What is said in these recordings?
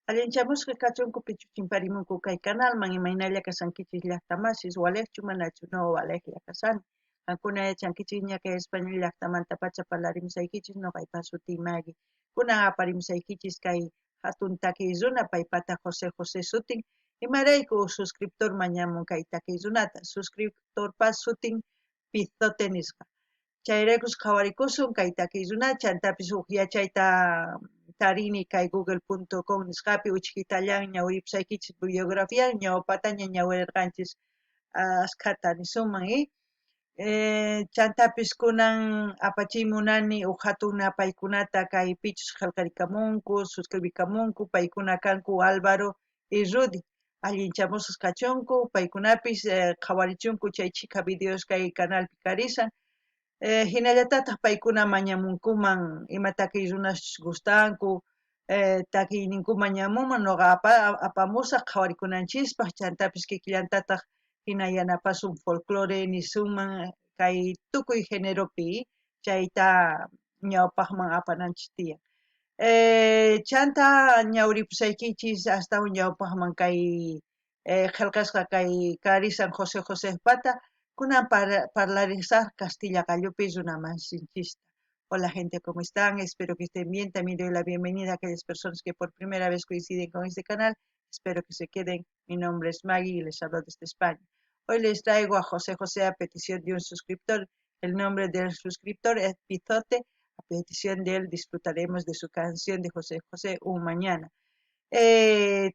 Allinchamusqa kachunku pichu chimparimunku kay kanalman imaynalla kashankichis llaqta masis waliqchu manachu no waliqlla kashani. Qankuna yachankichisña kay España llaqtamantapacha parlarimusaykichis noqaypa sutiy Maggie. Kunan aparimusaykichis kay hatun takiy runa paypata José José sutin. Imarayku uj suscriptor mañamun kay takiy runata. Suscriptorpa sutin Pizote nisqa. Chayraykus qhawarikusun kay takiy runa chantapis uj yachayta tarini kay google.com nisqapi uchkitallan ñawiripusaykichis biografía ñawpataña ñawirirqanchis askhata nisunman i. Chantapis kunan apachiy munani uj hatun napaykunata kay pichus qhelqarikamunku, suscribikamunku, paykuna kanku Álvaro y Rudy. Allinchamusqas kachunku, paykunapis qhawarichunku chay chhika videos kay canalpi karisan. Hinallatataj paykuna mañamunkuman ima takiy runas gustanku, takiyninku mañamunman noqa apamusaj qhawarikunanchispaj, chantapis kikillantataj hina yanapasun folclore nisunman kay tukuy generopi chayta ñawpajman apananchis tiyan. Chanta ñawripusaykichis astawan ñawpajman kay qhelqasqa kay karisan José Josépata kunan parlarisaj Castilla qallupi runamasinchista. Hola gente, ¿cómo están? Espero que estén bien. También doy la bienvenida a aquellas personas que por primera vez coinciden con este canal. Espero que se queden. Mi nombre es Maggie y les hablo desde España. Hoy les traigo a José José a petición de un suscriptor. El nombre del suscriptor es Pizote. A petición de él disfrutaremos de su canción de José José, Un Mañana.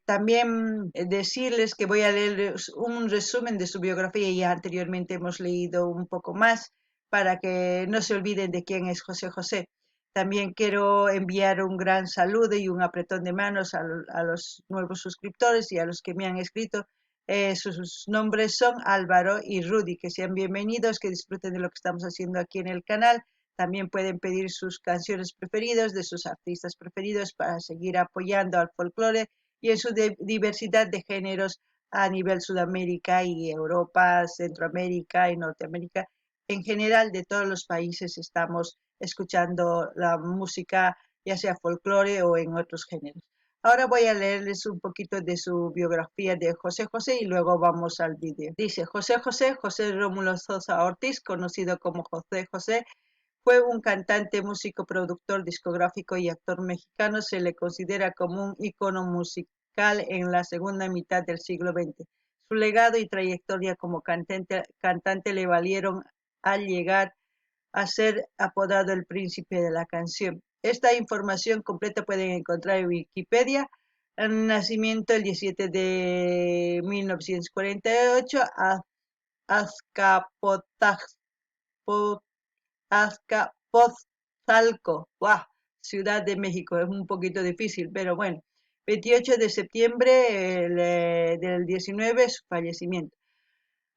También decirles que voy a leer un resumen de su biografía, ya anteriormente hemos leído un poco más, para que no se olviden de quién es José José. También quiero enviar un gran saludo y un apretón de manos a los nuevos suscriptores y a los que me han escrito. Sus nombres son Álvaro y Rudy. Que sean bienvenidos, que disfruten de lo que estamos haciendo aquí en el canal. También pueden pedir sus canciones preferidas, de sus artistas preferidos, para seguir apoyando al folclore y en su diversidad de géneros a nivel Sudamérica y Europa, Centroamérica y Norteamérica. En general, de todos los países estamos escuchando la música, ya sea folclore o en otros géneros. Ahora voy a leerles un poquito de su biografía de José José y luego vamos al vídeo. Dice, José José, José Rómulo Sosa Ortiz, conocido como José José, fue un cantante, músico, productor, discográfico y actor mexicano. Se le considera como un ícono musical en la segunda mitad del siglo XX. Su legado y trayectoria como cantante le valieron al llegar a ser apodado el príncipe de la canción. Esta información completa pueden encontrar en Wikipedia. Nacimiento el 17 de 1948, Azcapotzalco, ¡buah! Ciudad de México. Es un poquito difícil, pero bueno. 28 de septiembre del 19, su fallecimiento.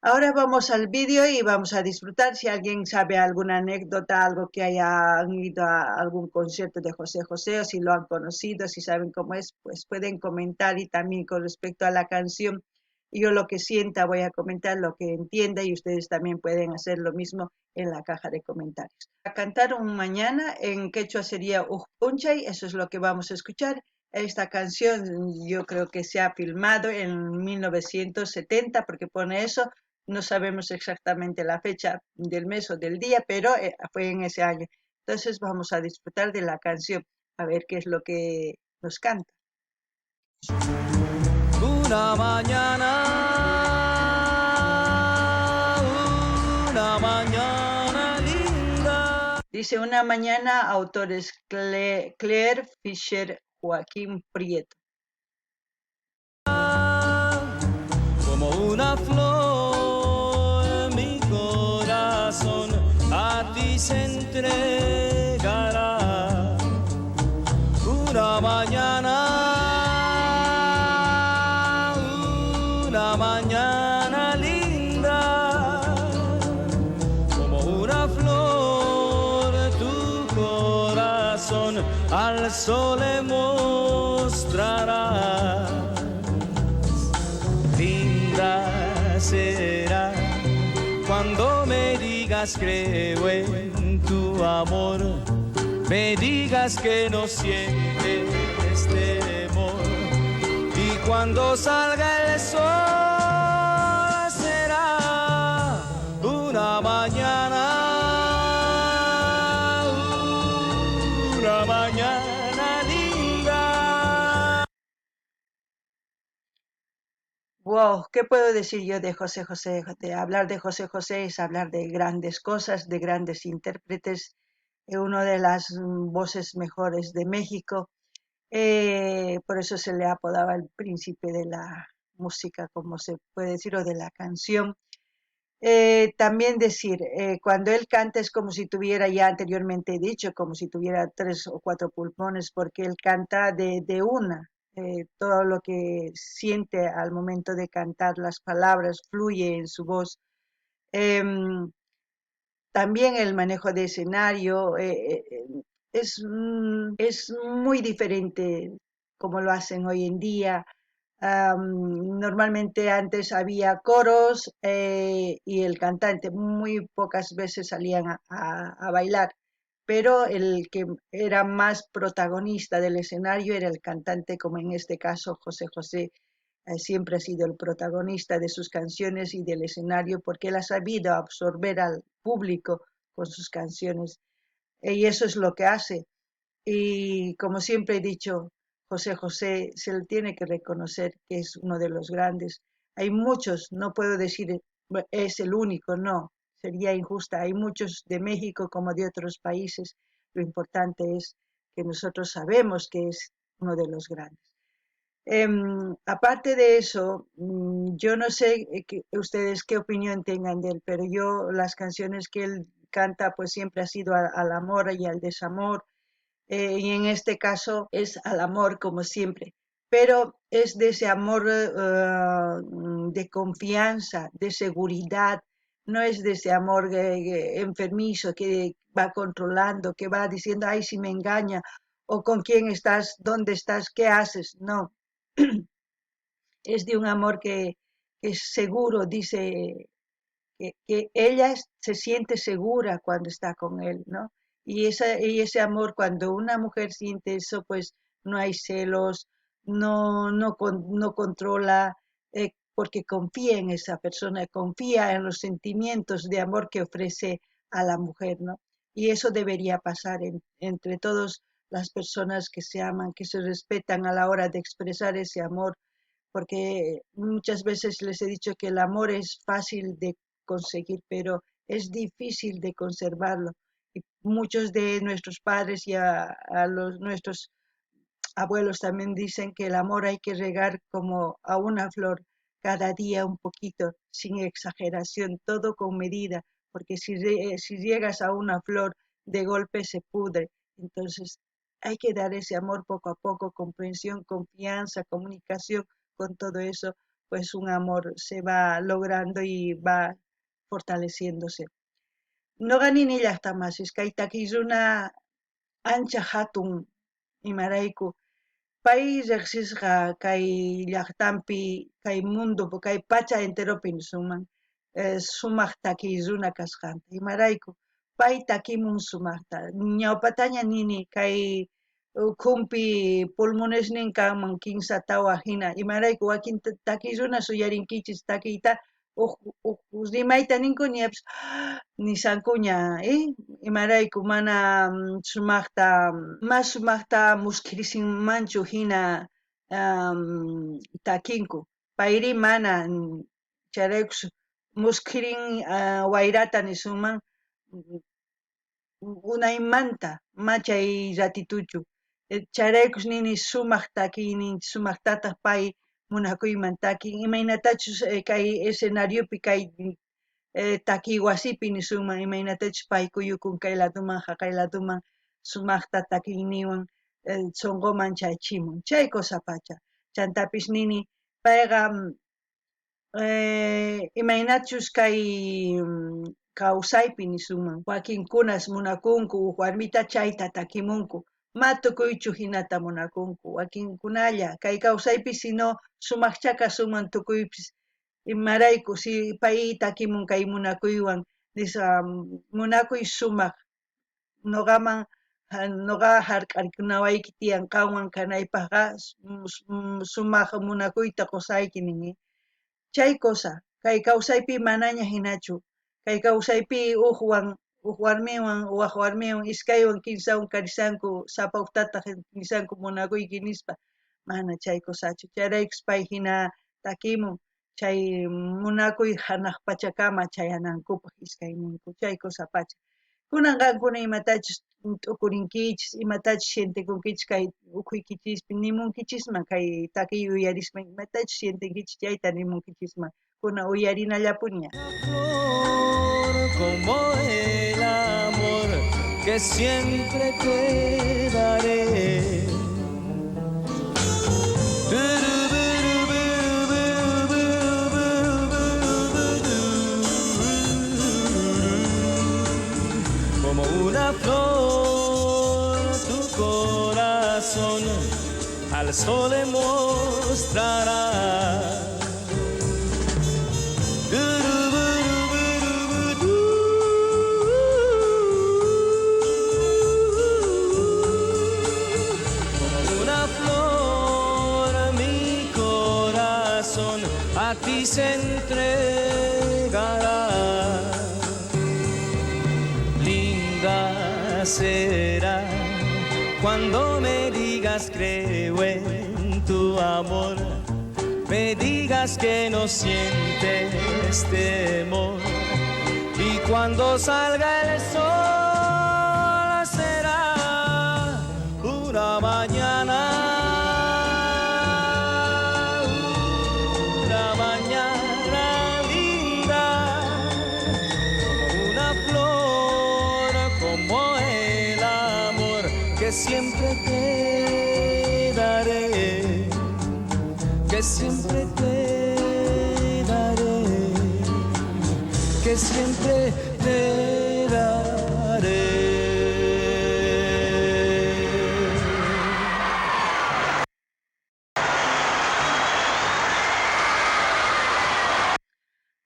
Ahora vamos al vídeo y vamos a disfrutar. Si alguien sabe alguna anécdota, algo que haya ido a algún concierto de José José o si lo han conocido, si saben cómo es, pues pueden comentar. Y también con respecto a la canción, yo lo que sienta voy a comentar, lo que entienda, y ustedes también pueden hacer lo mismo en la caja de comentarios. A cantar Un Mañana, en quechua sería Uj P'unchay, eso es lo que vamos a escuchar. Esta canción yo creo que se ha filmado en 1970, porque pone eso. No sabemos exactamente la fecha del mes o del día, pero fue en ese año. Entonces vamos a disfrutar de la canción, a ver qué es lo que nos canta. Una mañana, una mañana linda. Dice Una mañana, autores Claire Fisher, Joaquín Prieto. Como una flor, mi corazón a ti se entregará. Una mañana, una mañana linda, como una flor, tu corazón al sol le mostrarás. Linda será cuando me digas creo en tu amor, me digas que no sientes temor. Cuando salga el sol será una mañana, una mañana linda. Wow, ¿qué puedo decir yo de José José? De hablar de José José es hablar de grandes cosas, de grandes intérpretes, una de las voces mejores de México. Por eso se le apodaba el príncipe de la música, como se puede decir, o de la canción. También decir, cuando él canta es como si tuviera, ya anteriormente dicho, como si tuviera 3 o 4 pulmones, porque él canta de una. Todo lo que siente al momento de cantar, las palabras fluye en su voz. También el manejo de escenario es muy diferente como lo hacen hoy en día. Normalmente antes había coros y el cantante, muy pocas veces salían a bailar, pero el que era más protagonista del escenario era el cantante, como en este caso José José siempre ha sido el protagonista de sus canciones y del escenario, porque él ha sabido absorber al público con sus canciones, y eso es lo que hace. Y como siempre he dicho, José José se le tiene que reconocer que es uno de los grandes. Hay muchos, no puedo decir es el único, no, sería injusta. Hay muchos de México como de otros países. Lo importante es que nosotros sabemos que es uno de los grandes. Aparte de eso, yo no sé ustedes qué opinión tengan de él, pero yo las canciones que él canta siempre ha sido al amor y al desamor, y en este caso es al amor como siempre, pero es de ese amor de confianza, de seguridad, no es de ese amor enfermizo que va controlando, que va diciendo, ay, si me engaña, o con quién estás, dónde estás, qué haces, no. Es de un amor que es seguro, dice que ella se siente segura cuando está con él, ¿no? Y ese amor, cuando una mujer siente eso, no hay celos, no controla, porque confía en esa persona, confía en los sentimientos de amor que ofrece a la mujer, ¿no? Y eso debería pasar entre todas las personas que se aman, que se respetan a la hora de expresar ese amor, porque muchas veces les he dicho que el amor es fácil de conseguir, pero es difícil de conservarlo. Y muchos de nuestros padres y a nuestros abuelos también dicen que el amor hay que regar como a una flor, cada día un poquito, sin exageración, todo con medida, porque si riegas a una flor de golpe se pudre. Entonces hay que dar ese amor poco a poco, comprensión, confianza, comunicación, con todo eso, un amor se va logrando y va fortaleciéndose. Noqa nini llaqtamasis, kay takiy runa ancha hatun imarayku, pay riqsisqa kay llaqtanpi, kay mundo, kay pacha enteropi nisunman, sumaq takiy runa kasqanta. Imarayku, pay takimun sumaqta. Ñawpataña nini kay ukhunpi pulmonesnin kanman kinsa tawa hina. Imarayku wakin takiy runa suyarinkichis takiyta, uj rimayta ninku ñapis nisankuña? Imarayku mana, sumaqta, mas sumaqta muskhirisinmanchu hina, takinku. Payri mana, chayraykus muskhirin, wayrata nisunman, unaymanta, machay ratituchu. Chayraykus nini sumaq takiynin, sumaqtataq pay munakuyman takin, imaynatachus kay escenariopi, kay takiy wasipi nisunman, imaynatachus pay kuyukun kay laduman, jaqay laduman, sumaqta takiyninwan sonqoman chachimun. Chay cosa pacha. Chantapis nini, payqa, imaynachus kay, kawsaypi nisunman, wakinkunas munakunku, uj warmita chayta takimunku, ma tukuychu hinata munakunku, wakinkunalla, kay kawsaypi sino sumaqcha kasunman tukuypis, imarayku si pay takimun kay munakuywan, nisa, munakuy sumaq, noqaman Noqa jark'arikunawayki tiyan qanwan kanaypajqa sumaj munakuyta qosayki nin. Chay cosa, kay kawsaypi manaña hinachu. Kay kawsaypi ujwan, uj warmiwan, waj warmiwan, iskaywan, kinsawan karisanku, sapa ujtataj nisanku munakuyki nispa. Mana chay cosachu. Chayraykus pay hina takimun chay munakuy hanaq pachakama chayanankupaj iskayninku, chay cosa pacha. Kunan qankuna imatachus t'ukurinkichis, imatachus sientekunkichis kay ukhuykichispi, nimunkichisman kay takiy uyarispa imatachus sientenkichis chayta nimunkichisman. Kunan uyarinallapuniña. Flor como el amor que siempre te daré. Como una flor tu corazón al sol le mostrará. Como una flor mi corazón a ti se entregará. Linda será cuando me digas creo en tu amor, me digas que no sientes temor, y cuando salga el sol será una mañana, una mañana linda, como una flor, como el amor que siempre te daré, que siempre te daré, que siempre te daré.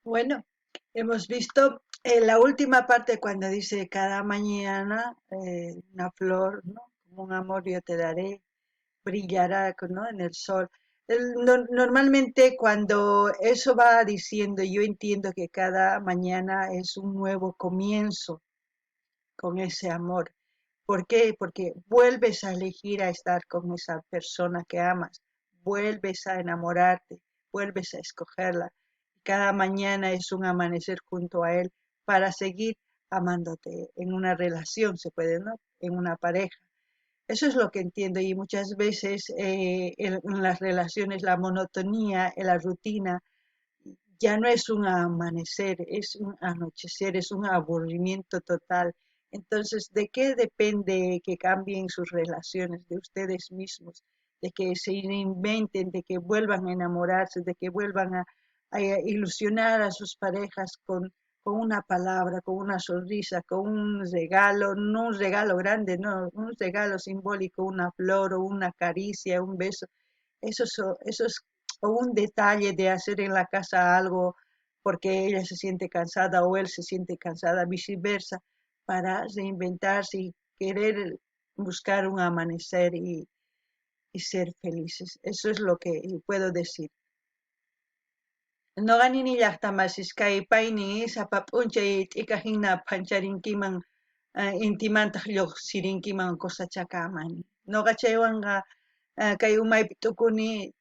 Bueno, hemos visto en la última parte cuando dice cada mañana una flor, ¿no? Como un amor yo te daré, brillará, ¿no? En el sol. Normalmente cuando eso va diciendo, yo entiendo que cada mañana es un nuevo comienzo con ese amor. ¿Por qué? Porque vuelves a elegir a estar con esa persona que amas, vuelves a enamorarte, vuelves a escogerla. Cada mañana es un amanecer junto a él para seguir amándote en una relación, se puede, ¿no? En una pareja. Eso es lo que entiendo, y muchas veces en las relaciones la monotonía, en la rutina, ya no es un amanecer, es un anochecer, es un aburrimiento total. Entonces, ¿de qué depende que cambien sus relaciones? De ustedes mismos, de que se reinventen, de que vuelvan a enamorarse, de que vuelvan a ilusionar a sus parejas con una palabra, con una sonrisa, con un regalo, no un regalo grande, no, un regalo simbólico, una flor o una caricia, un beso. Eso es o un detalle de hacer en la casa algo porque ella se siente cansada o él se siente cansada, viceversa, para reinventarse y querer buscar un amanecer y ser felices. Eso es lo que puedo decir. Noqa nini llaqtamasis kay paynin sapa p'unchay t'ika hina phancharinkiman, intimantaj lluqsirinkiman cosachakama. Noqa chaywanqa kay umaypi t'ukuni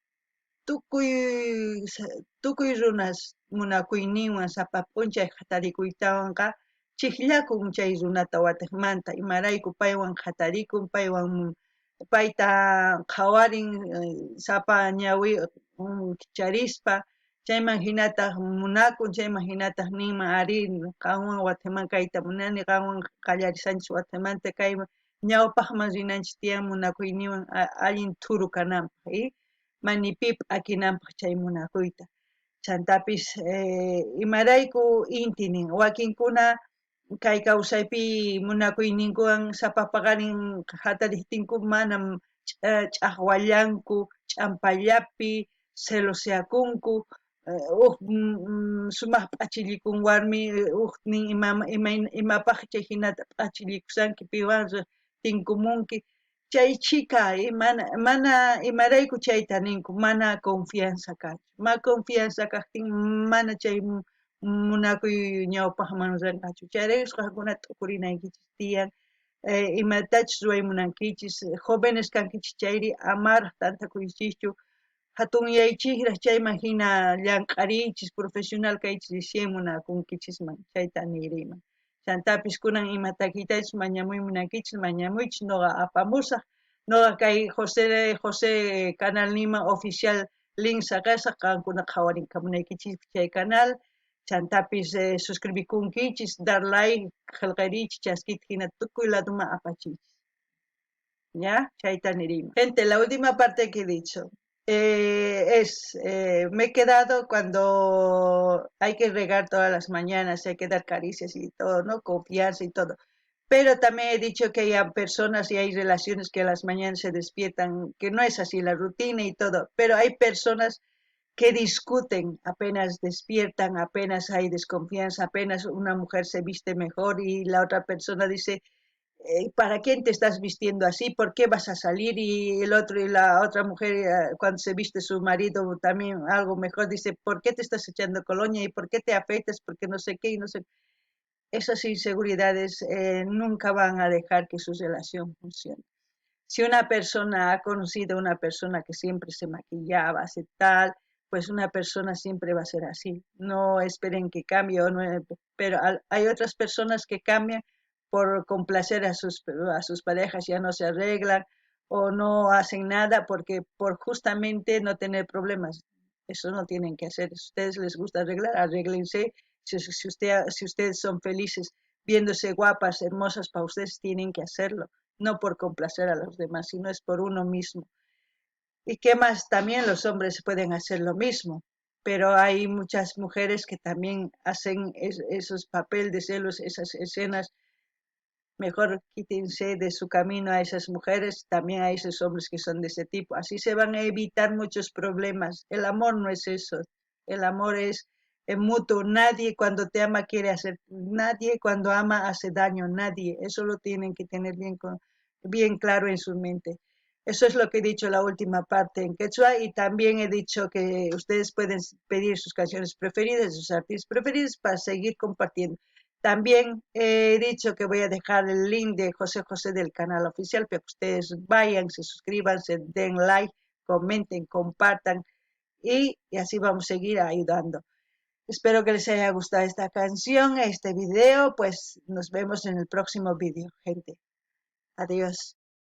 tukuy runas munakuyninwan sapa p'unchay hatarikuytawanqa chijllakun chay runata watiqmanta, imarayku paywan hatarikun, paywan payta qhawarin sapa ñawi kicharispa, chayman hinataq munakun, chayman hinataq ninman ari qanwan watiqman kayta munani, qanwan qallarisanchis watiqmanta kay ñawpaqman rinanchis tiyan munakuyninwan allin thuru kananpaq, mani pi p'akinanpaq chay munakuyta. Chantapis imarayku inti nin, wakinkuna kay kawsaypi munakuyninkuwan sapa paqarin hatariqtinku manam ch'aqwallanku, ch'ampallapi celoseakunku, uj sumaq p'achillikun warmi, uj nin imapaq chay hinata p'achillikusanki, piwan Tinkumunki chay chhika mana imarayku chayta ninku, mana confianza kanchu. Ma confianza kajtin mana chay munakuy ñawpajman renqachu. Chayrayku qankuna t'ukurinaykichis tiyan imatachus ruway munankichis, jóvenes kankichis chayri amaraj tantakuychischu, jatunyaychijraj chayman jina llank'ariychis, profesional kaychis recién munakunkichisman, chayta niriyman. Chantapis kunan ima takiytachus mañamuy munankichis, mañamuychis, noqa apamusaj. Noqa kay José José canalniyman oficial link saqesaj, qankuna qhawarinkamunaykichis chay canal. Chantapis suscribikunkichis, dar like, qhelqariychis, chaskita jina tukuy laduman apachiychis. ¿Ya? Chayta niriyman. Gente, la última parte que he dicho es, me he quedado cuando hay que regar todas las mañanas, hay que dar caricias y todo, ¿no? Confianza y todo. Pero también he dicho que hay personas y hay relaciones que a las mañanas se despiertan, que no es así la rutina y todo, pero hay personas que discuten, apenas despiertan, apenas hay desconfianza, apenas una mujer se viste mejor y la otra persona dice, ¿para quién te estás vistiendo así? ¿Por qué vas a salir? Y el otro y la otra mujer, cuando se viste su marido también algo mejor, dice, ¿por qué te estás echando colonia? ¿Y por qué te afeitas? Porque no sé qué y no sé. Esas inseguridades nunca van a dejar que su relación funcione. Si una persona ha conocido a una persona que siempre se maquillaba, hace tal, pues una persona siempre va a ser así. No esperen que cambie, o no, pero hay otras personas que cambian por complacer a sus parejas, ya no se arreglan o no hacen nada porque por justamente no tener problemas. Eso no tienen que hacer. Si a ustedes les gusta arreglar, arréglense. Si ustedes son felices viéndose guapas, hermosas, para ustedes tienen que hacerlo, no por complacer a los demás, sino es por uno mismo. ¿Y qué más? También los hombres pueden hacer lo mismo, pero hay muchas mujeres que también hacen esos papeles de celos, esas escenas. Mejor quítense de su camino a esas mujeres, también a esos hombres que son de ese tipo. Así se van a evitar muchos problemas. El amor no es eso. El amor es mutuo. Nadie cuando te ama quiere hacer, nadie cuando ama hace daño, nadie. Eso lo tienen que tener bien claro en su mente. Eso es lo que he dicho en la última parte en quechua, y también he dicho que ustedes pueden pedir sus canciones preferidas, sus artistas preferidos para seguir compartiendo. También he dicho que voy a dejar el link de José José del canal oficial para que ustedes vayan, se suscriban, se den like, comenten, compartan y así vamos a seguir ayudando. Espero que les haya gustado esta canción, este video, pues nos vemos en el próximo vídeo, gente. Adiós.